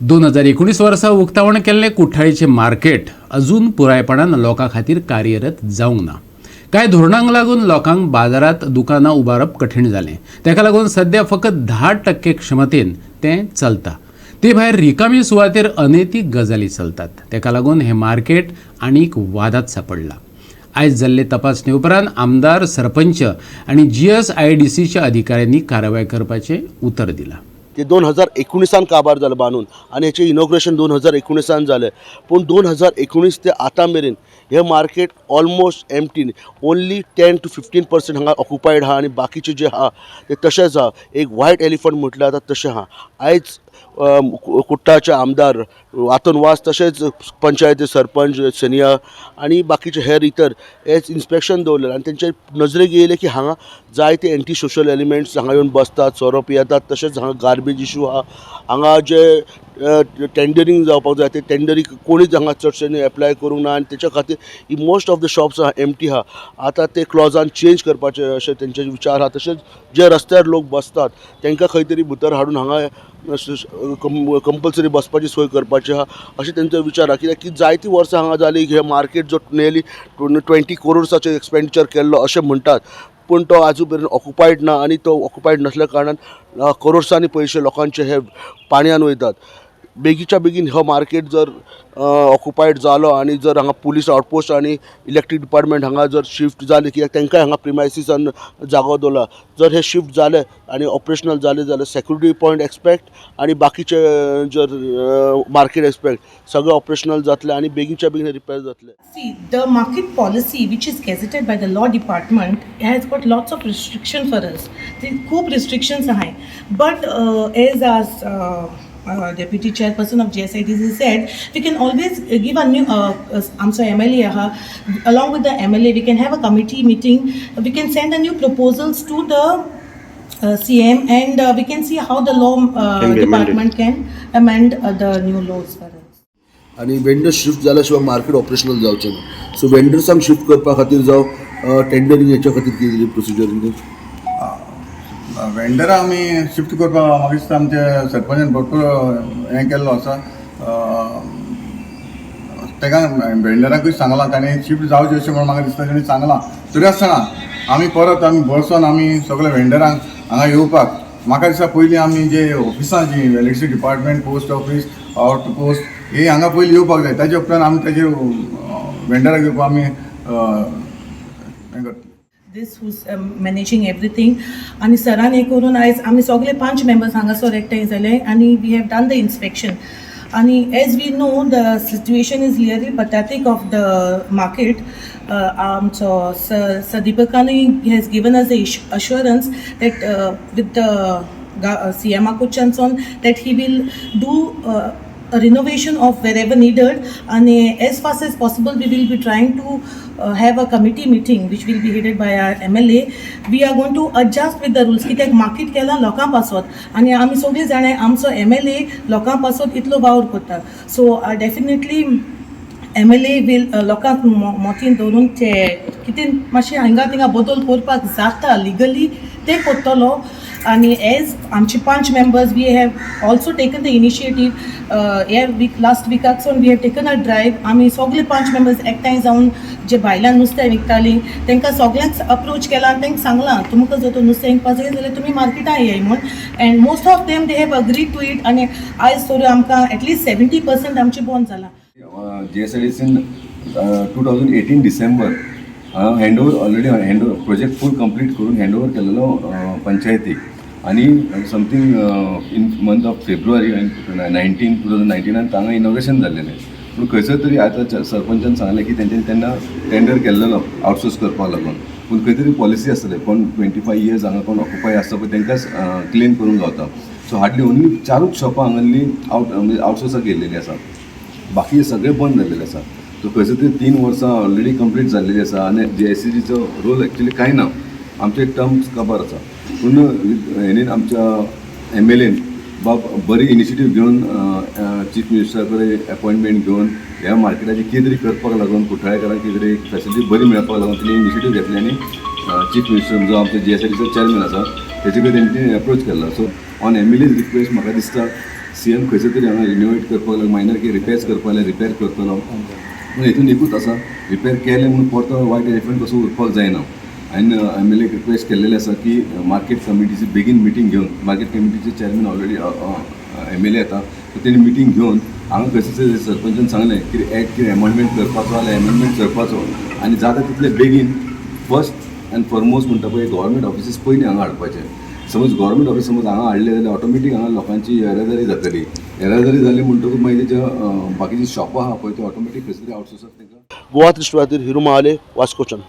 2019 वर्सा उक्तावण केल्लें कुठ्ठाळीचें मार्केट अजून पुरायपणान लोकां खातीर कार्यरत जावंक ना. कांय धोरणांक लागून लोकांक बाजारात दुकानां उबारप कठीण जालें. ताका लागून सध्या फकत 10% क्षमतेन तें चलता. ते भायर रिकामी सुवातेर अनैतीक गजाली चलतात. ताका लागून हें मार्केट आनीक वादात सापडलां. आयज जाल्ले तपासणे उपरांत आमदार, सरपंच आनी जीएसआयडीसीच्या अधिकाऱ्यांनी कारवाय करपाचें उतर दिलां. ते 2019 काबार जालें बांदून आनी हेचें इनॉग्रेशन 2019 जालें. पूण 2019 ते आतां मेरेन हें market almost empty. Only 10 to 15% हांगा ऑक्युपायड आहा आनी बाकीचे जे आहा ते तशेंच आहा. एक व्हायट एलिफंट म्हटल्यार जाता तशें आहा. आयज कुट्टाचे आमदार आंतोन वास, तशेंच पंचायती सरपंच सनिया आनी बाकीचे हेर इतर हेच इन्स्पेक्शन दवरलें आनी तेंचे नजरेक येयलें की हांगा जायते एंटी सोशल एलिमेंट्स हांगा येवन बसतात, सोरो पियेतात. तशेंच हांगा गार्बेज इशू आहा. हांगा जे टेंडरींग जावपाक जाय ते टेंडरींग कोणीच हांगा चडशे एप्लाय करूंक ना आनी तेच्या खातीर ही मोस्ट ऑफ the shops आहा एम्प्टी आहा. आतां ते क्लॉजान चेंज करपाचे अशें तेंचे विचार आहा. तशेंच जे रस्त्यार लोक बसतात तांकां खंय तरी भितर हाडून हांगा कंपल्सरी बसपाची सोय करपाची आहा अशें तेंचो विचार आहा. कित्याक की जायतीं वर्सां हांगा जालीं, हें मार्केट जो नियरली 20 करोड्साचें एक्सपेंडिचर केल्लो अशें म्हणटात, पूण तो आजून मेरेन ऑक्युपायड ना आनी तो ऑक्युपायड नासल्या कारणान करोड्सांनी पयशे लोकांचे हे पाणयान वयतात. बेगीच्या बेगीन हो मार्केट जर ऑक्युपायड जालो आनी जर हांगा पुलीस आउटपोस्ट आनी इलेक्ट्रीक डिपार्टमेंट हांगा जर शिफ्ट जाले, कित्याक तांकांय हांगा प्रिमायसिसान जागो दवरला, जर हे शिफ्ट जाले आनी ऑपरेशनल जाले जाल्यार सेक्युरिटी पॉयंट एस्पेक्ट आनी बाकीचे जर मार्केट एस्पेक्ट सगळे ऑपरेशनल जातले आनी बेगीनच्या बेगीन रिपेर जातले. See, the market policy which is gazetted by the law department has got lots of restriction for us. ते खूब restrictions आहे, but as our deputy chairperson of GSIDC said, we can always give a new, आमचो MLA आहा, along with the MLA, we can have a committee meeting. We can send a new proposals to the CM and we can see how the law Can be amended. Department can amend the new laws for us. आनी vendor shift जाल्या शिवाय market operational जावचें ना. So वेंडर्सांक shift करपा खातीर जावं टेंडरींग हेच्या खातीर कितें प्रोसिजर? वेंडरां आमी शिफ्ट करपाक म्हाका दिसता आमच्या सरपंचान भरपूर हें केल्लो आसा. ताका वेंडरांकूय सांगलां, ताणें शिफ्ट जावचें अशें म्हणून म्हाका दिसता ताणें सांगलां. तरी आसतना आमी परत आमी बसोन आमी सगळे वेंडरांक हांगा येवपाक म्हाका दिसता पयलीं आमी जे ऑफिसां जी electricity department, post office, out post हे हांगा पयलीं येवपाक जाय. ताजे उपरांत आमी ताजेर वेंडराक येवपाक आमी हें करतले. This who's managing everything आनी सरान हें करून आयज आमी सगळे पांच मेंबर्स हांगासर एकठांय जाले आनी we have done the inspection. आनी as we know, the situation is really pathetic of the market. आमचो सदीपकानूय has given us the assurance that with the CM कडच्यानसून that he will do a renovation of wherever needed, and as fast as possible we will be trying to have a committee meeting which will be headed by our MLA. We are going to adjust with the rules, कित्याक market केला लोकां पासत आनी आमी सगळीं जाणां आमचो MLA लोकां पासत इतलो वावर करता. So definitely MLA will लोकांक मोतीन दवरून ते कितें मातशें हांगा थिंगा बदल करपाक जाता लिगली ते करतलो. आनी एज आमचे पांच members, we have also taken the initiative. हे वीक, लास्ट विकाक सावन we have taken a drive. आमी सगळे पांच मेंबर्स एकठांय जावन जे भायल्यान नुस्तें विकतालीं तांकां सगळ्यांक अप्रोच केला आनी तांकां सांगलां, तुमकां जर नुस्तें विकपाक जाय जाल्यार तुमी मार्केटान येय म्हूण, and most of them, they have agreed to it. आनी आयज तरी आमकां एटलिस्ट 70% आमचें बंद जालां. जीएसआयडीसीन 2018 December hand over, already hand over project full complete करून हँड ओवर केलेलो पंचायतीक आनी something in month of February 19 2019 हांगा इनॉग्रेशन जाल्लेलें. पूण खंयसर तरी आतां सरपंचान सांगलें की तेंच्यांनी तेन्ना टेंडर केल्लेलो आउटसोर्स करपाक लागून, पूण खंय तरी पॉलिसी आसतले, कोण 25 इयर्स हांगा कोण ऑक्युपाय आसता पळय तांकांच क्लेम करूंक गावता. सो हार्डली ओन्ली चारूच शॉपां हांगासरलीं आवट म्हणजे आउटसोर्साक गेल्लेलीं आसा, बाकी सगळें बंद जाल्लेलें आसा. सो खंयसर तरी 3 वर्सां ऑलरेडी कंप्लीट जाल्लेली आसा आनी जीएसआयडीसीचो रोल एक्चुली कांय ना. आमचे टर्म्स खबर आसा, पूण हेणीन आमच्या एमएलएन बाब बरी इनिशिएटीव घेवन चीफ मिनिस्टरा कडेन अपॉयंटमेंट घेवन ह्या मार्केटाची कितें तरी करपाक लागून, कुठ्ठाळेकारांक कितें तरी फेसिलिटी बरी मेळपाक लागून तेणी इनिशिएटीव घेतली आनी चीफ मिनिस्टर जो आमचो जीएसआयडीचो चेअरमॅन आसा तेचे कडेन तेंच्यांनी एप्रोच केल्लो. So on MLA's request म्हाका दिसता सी एम खंयसर तरी हांगा रिनोवेट करपाक लागलो, मायनर कितें रिपेर्स करपाक जाय रिपेर करतलो. पूण हितून एकूच आसा, रिपेर केलें म्हणून परतो वायट एलिफंट कसो उरपाक जायना. हांवें एम एल एक रिक्वेस्ट केल्लेली आसा की मार्केट कमिटीची बेगीन मिटींग घेवन, मार्केट कमिटीचे chairman already M L A येता, सो तेणी मिटींग घेवन हांगा खंयसर तरी सरपंचान सांगलें की एक्ट कितें एमेंडमेंट करपाचो जाल्यार एमेंडमेंट करपाचो आनी जाता तितले बेगीन फर्स्ट अँड फॉरमोस्ट म्हणटा पळय, गव्हर्मेंट ऑफिसीस पयलीं हांगा हाडपाचें. समज गव्हर्मेंट ऑफिस समज हांगा हाडलें जाल्यार ऑटोमॅटीक हांगा लोकांची येरादारी जातली. येरादारी जाली म्हणटकूच मागीर तेच्या बाकीची शॉपां आहा पळय, त्यो ऑटोमॅटीक खंयसर तरी आउटसोर्साक तांकां. गोवा दृष्टी खातीर हिरू महाले, वास्कोच्यान.